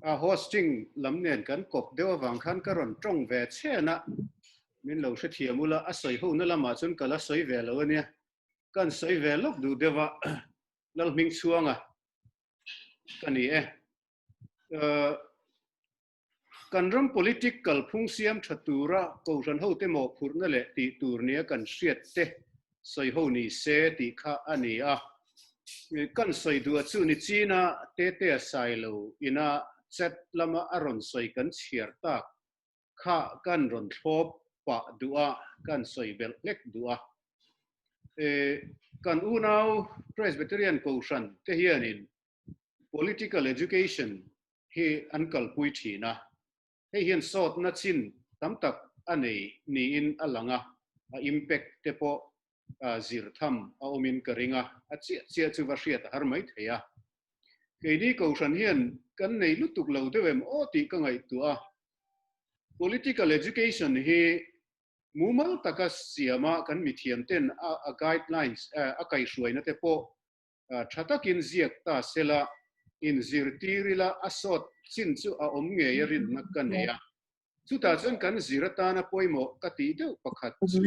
A hosting lam nen kan kawp deuh avang khan ka rawn tawng ve chhen a, min lo hrethiam ula, a sawi ho na lamah chuan ka la sawi ve lo ania, kan sawi ve lawk duh deuh a, Lalhming chhuanga ka ni e. Kan ram politic kalphung siam tha tura Kohhran hote mawhphurhna leh tih tur nia kan hriat te sawi ho ni se tih kha a ni a. Kan sawi duh a chu ni china Tetea Sailo ina chat lama a rawn sawi kan chhiar tak kha kan rawn thlawp pah duh a, kan sawi belh hlek duh a. Kan unau Presbyterian Kohhran te hianin political education hi an kalpui thin a, hei hian sawtna chin tam tak a nei niin a lang a, a impact te pawh zir tham a awmin ka ring a, a chiah chiah chu va hriat a har mai thei a. Keini Kohhran hian kan nei lutuk lo deuh em aw tih ka ngaihtuah a, political education hi mumal taka siama kan mithiamten a guidelines a kaihhruaina te pawh Tha takin ziak ta sela, inzirtir ila a sawt chin chu a awm ngei a rinna ka nei a. Chutah chuan kan zir atana pawimawh ka tih deuh pakhat chu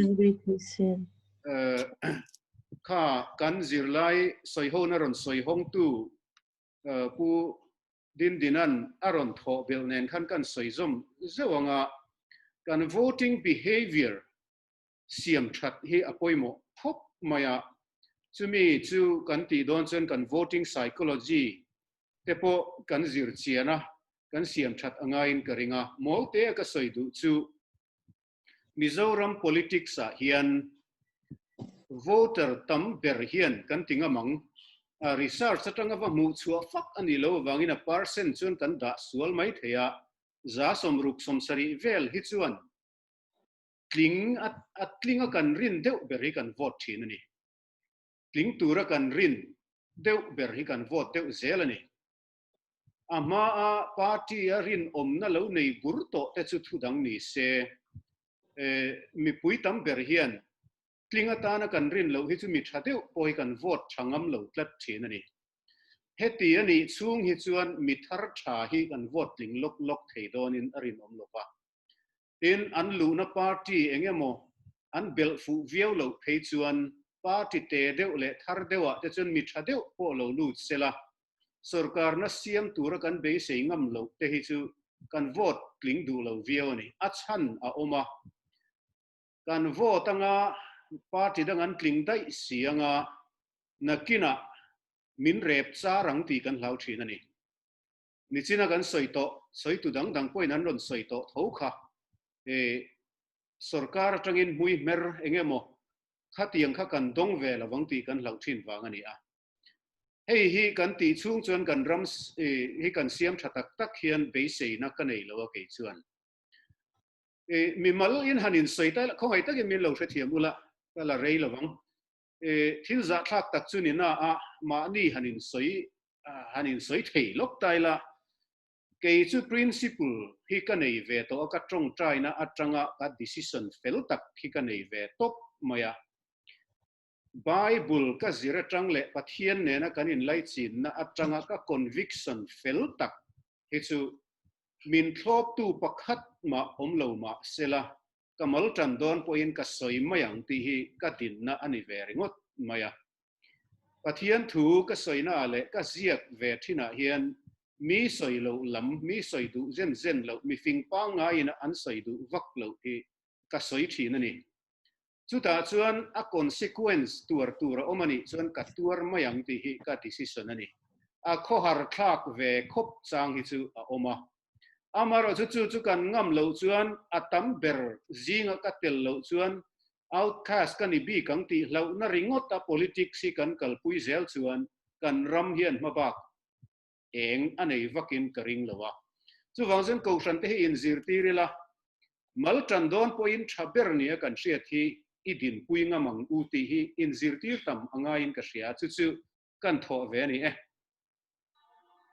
kha kan zirlai sawihona rawn sawi hawngtu Pu Dindinan a rawn thawh belh nen khan kan sawi zawm zeuh ang a, kan voting behaviour siam that hi a pawimawh khawp mai a, chumi chu kan tih dawn chuan kan voting psychology te pawh kan zir chian a, kan siam that a ngaiin ka ring a. Mawlte a ka sawi duh chu Mizoram politics ah hian voter tam ber hian kan ti ngam ang, research atanga va hmuh chhuah fak a nih loh avangin a percent chuan kan dah sual mai thei a, 70% vel hi chuan Tling a a tling a kan rin deuh ber hi kan vote thin a ni. Tling tura kan rin deuh ber hi kan vote deuh zel a ni. A hma a party a rinawmna lo nei bur tawh te chu thu dang ni se. Mipui tam ber hian tling atana kan rin loh hi chu mi tha deuh pawh hi kan vote tha ngam lo tlat thin a ni. Heti a nih chhung hi chuan mi thar tha hi kan vote tling lawk lawk thei dawnin a rinawm lo va. Tin, an luhna party eng emaw an belh fuh viau loh phei chuan party te deuh leh thar deuhah te chuan mi tha deuh pawh lo lut sela, sorkarna siam tura kan beisei ngam loh te hi chu kan vote tling duh lo viau a ni. A chhan a awm a, kan vote anga party dang an tling daih si anga nakinah min rep char ang tih kan hlau thin a ni. Nichina kan sawi tawh, sawitu dang dang pawhin an rawn sawi tawh tho kha. E, sorkar atangin hmui hmer eng emaw khatiang kha kan dawng ve lovang tih kan hlauh thin vang a ni a. Hei hi kan tih chhung chuan kan ram hi kan siam tha tak tak hian beiseina ka nei lo a kei chuan. E, mimal in han insawi ta ila, khawngaih takin min lo hrethiam ula, ka la rei lovang. Thil zahthlak tak chu ni na a, mahni han insawi han insawi thei lawk ta ila, kei chu principle hi ka nei ve tawh a, ka tawngtaina atanga ka decision fel tak hi ka nei ve tawp mai a. Bible ka zir atang leh Pathian nena kan inlaichinna atanga ka conviction fel tak hi chu min thlawptu pakhat mah awm lo mah sela, Ka mal tan dawn pawhin ka sawi mai ang tih hi ka dinna a ni ve ringawt mai a. Pathian thu ka sawina leh ka ziak ve thinah hian mi sawi loh lam, mi sawi duh zen zen loh, mi fing pangngaiin an sawi duh vak loh hi ka sawi thin a ni. Chutah chuan a consequence tuar tur a awm a nih chuan ka tuar mai ang tih hi ka decision a ni. A khawhar thlak ve khawp chang hi chu a awm a. Amaherawh chu chu chu kan ngam loh chuan a tam ber zinga ka tel loh chuan outcast ka ni bik ang tih hlauhna ringawt a politics hi kan kalpui zel chuan kan ram hian hmabak eng a nei vakin ka ring lo a. Chuvang chuan Kohhran te hi inzirtir ila, mal tan dawn pawhin tha ber nia kan hriat hi i dinpui ngam ang u tih hi inzirtir tam a ngaiin ka hria. Chu chu kan thawh ve a ni e.